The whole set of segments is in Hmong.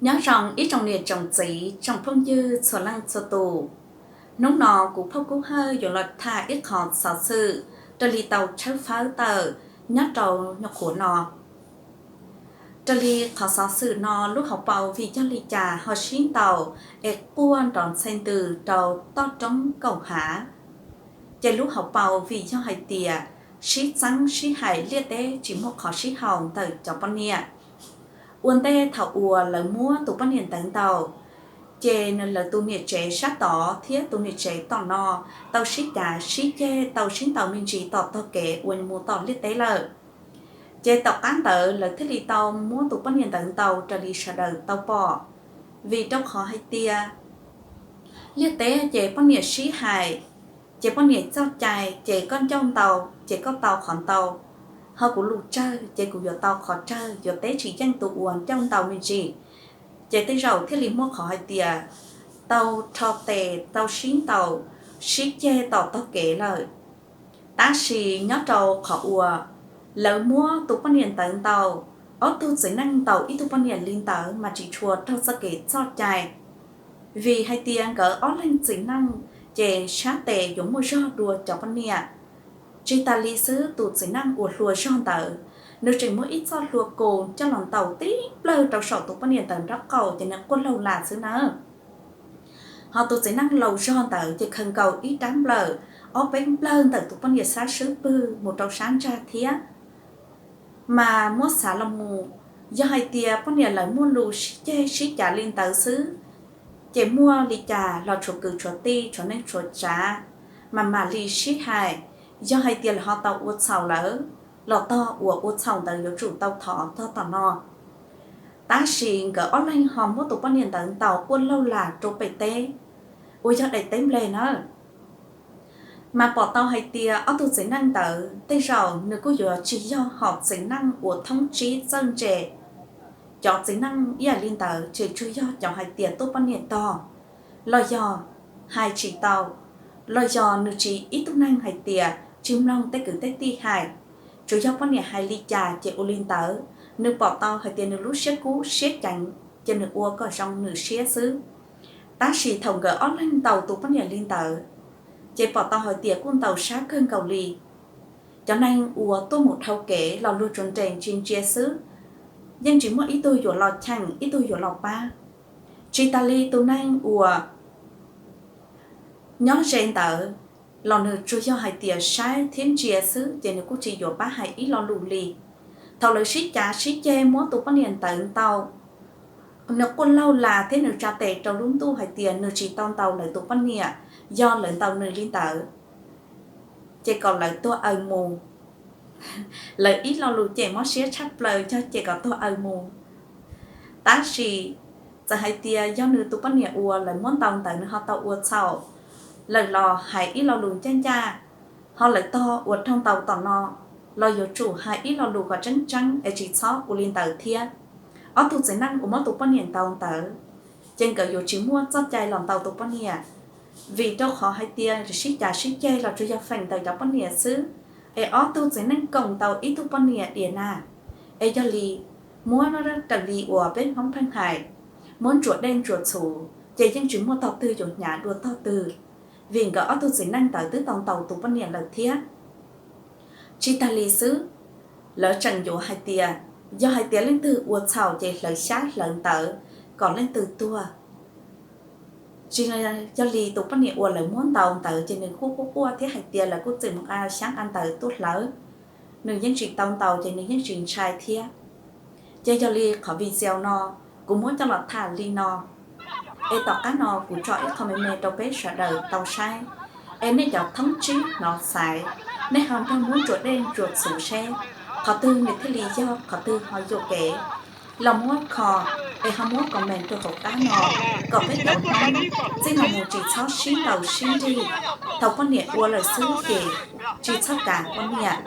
Nyob zoo ib tsoom niam tsoom txiv tsoom phooj ywg txhua leej txhua tus. Hnub no kuv Phauj Kub Hawj yuav los tham ib qho xov xwm raws li tau tshawb fawb tawm nyob rau nyuag qhuav no. Raws li qhov xov xwm no lub hauv paus vim yog li cas ho sib ntaus es quaj nrov ntxhe ntws rau toj roob Kaum Hav. Ces lub hauv paus vim yog hais tias sib txeeb sib hais liaj teb tsis muaj qhov sib haum ntawm cov poj niam. Ua ntej thaum uas lawv muab tus poj niam ntawd ntaus, ces lawv tus niam tsev sab tod thiab tus niam tsev tom no tau sib cav sib ceg tau sib ntaus me ntsis tom tog kev uas mus tom liaj teb lawm. Ces tom qab ntawd lawv thiaj li tau muab tus poj niam ntawd ntaus raws li sawv daws tau pom. Vim rau qhov hais tias liaj teb ces poj niam sib hais, ces poj niam txoj cai ces koj ncauj ntau ces koj tau qhov ntau, ho kuv lus tsawg ces kuv yuav tau qhov tsawg, yuav teb tsis yeej tus uas ncauj ntau me ntsis. Ces tej zaum thiaj li muaj qhov hais tias tau rho tes tau sib ntaus sib ceg tom tog kev lawm. Tab sis nyob rau qhov uas lawv muab tus poj niam ntawd ntaus, ob tug txiv neej ntaus ib tug poj niam li ntawd mas tsis tshua raug txoj kev txoj cai. Vim hais tias nkawd ob leeg txiv neej ces sab tes yuav muaj zog dua cov poj niam. Tsis tas li xwb, tus txiv neej uas hluas zog ntawd, nws tseem muab ib txoj hlua kus coj los ntaus tib nplawg rau saum tus poj niam ntawd nraub qaum ces nws quaj laug las xwb na. Ho tus txiv neej laus zog ntawd ces khaws nkaus ib rab nplawm, ob peb nplawg ntawm tus poj niam sab swb pwg mus rau sab ntsag thiab. Mas muab xav los mus, yog hais tias poj niam lawv muaj lus sib ceg sib cav li ntawd xwb, ces muaj li cas los tshuav kwv tshuav tij tshuav neej tshuav tsav, mas mam li sib hais. Yog hais tias lawv ho tau ua txhaum lawm, los tog uas ua txhaum ntawd yuav tsum tau thov tog tom no. Tab sis nkawd ob leeg ho muab tus poj niam ntawd ntaus quaj laug las rau pem teb, uas yog daim teb nplej na. Mas pom tau hais tias ob tug txiv neej ntawd tej zaum nws kuj yuav tsis yog hom txiv neej uas thoob tsib txawj ntse. Cov txiv neej ib yam li ntawd ces tsuas yog cov hais tias tuaj poj niam tog, los yog hais tsis tau, los yog nws tsis ib tug neeg hais tias tsis mloog tej kwv tej tij hais, tsuas yog poj niam hais li cas ces ua li ntawd. Nws pom tau hais tias nws lub siab kub siab ceev ces nws ua kom zoo nws siab xwb. Tab sis thaum nkawd ob leeg ntaus tus poj niam li ntawd, ces pom tau hais tias kuj ntaus sab kawg nkaus li. Cov neeg uas tuaj mus dhau kev los luag tsuas nres ntsia ntsia xwb, yeej tsis muaj ib tug yuav los cheem ib tug yuav los pab. Tsis tas li tus neeg uas nyob ze ntawd los nws tsuas yog hais tias saib thiab ntsia xwb ces nws kuj tsis yuav pab hais ib lo lus li. Thaum lawv sib cav sib ceg muab tus poj niam ntawd ntaus, nws quaj laug las thiab nws tsa tes rau lub ntuj hais tias nws tsis tau ntaus lawv tus poj niam, yog lawv ntaus nws li ntawd ces kom lawv tuag aws mus. Lawv ib lo lus cem mob siab tshaj plaws yog cem kom tuag aws mus. Tab sis txawm hais tias yog nws tus poj niam uas lawv muab ntaus ntawd nws ho tau ua txhaum lawm los hais ib lo lus ncaj ncaj, ho lawv tog uas raug ntaus tom no los yuav tsum hais ib lo lus kom tseeb tseeb es tsis txhob ua li ntawd thiab. Ob tug txiv neej uas muab tus poj niam ntaus ntawd, ces nkawd yuav tsis muaj txoj cai los ntaus tus poj niam, vim rau qhov hais tias sib cav sib ceg los tsuas yog feem ntawm cov poj niam xwb, es ob tug txiv neej koom ntaus ib tug poj niam diam na. Es yog li, muab raws li uas peb Hmoob pheej hais, muab ntsuas dej ntsuas txhuv ces yeej tsis muaj tog twg yuav hnyav dua tog twg, vim nkawd ob tug txiv neej ntawd twb tau ntaus tus poj niam lawm thiab. Tsis tas li xwb, lawv tseem yuav hais tias, yog hais tias leej twg ua txhaum ces hlawv xyab hlawv ntawv kom leej twg tuag. Tsis yog li tus poj niam uas lawv muab ntaus ntawd ces nws kuj quaj quaj thiab hais tias lawv kuj txawm mus nqa xyab nqa ntawv tuaj hlawv, nws yeej tsis tau ntaus ces nws yeej tsis ntshai thiab. Ces yog li qhov video no kuv muab coj los tham li no, es tom qab no kuv tso ib qho me me rau peb sawv daws tau saib. Es nej cov thoob tsib hnov xaiv, nej ho nrog muab ntsuas dej ntsuas txhuv seb qhov twg nws thiaj li yog, qhov twg ho yuam kev, los muab kho, es ho muab comment rau hauv qab no, kom peb cov Hmoob txij no mus tsis txhob sib ntaus sib nrig. Thaum poj niam ua lawm xwb ces tsis txhob kav poj niam,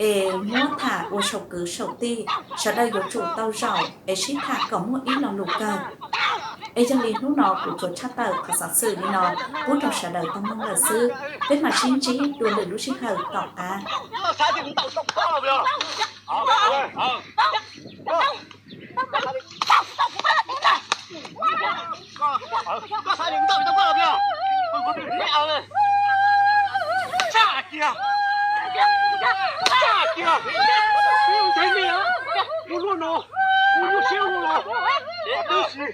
es muab tham ua saum kwv saum tij, sawv daws yuav tsum tau zaum es sib tham kom muaj ib lo lus kawg. Es yog li hnub no kuv tsuas tshaj tawm qhov xov xwm li no pub rau sawv daws tau mloog lawm xwb, peb mam sib ntsib dua lwm lub sij hawm tom qab. Tsa kiag, tsa kiag, peb ua ntxhais me, ua luaj no, ua luaj siab ua luaj no, peb ua si.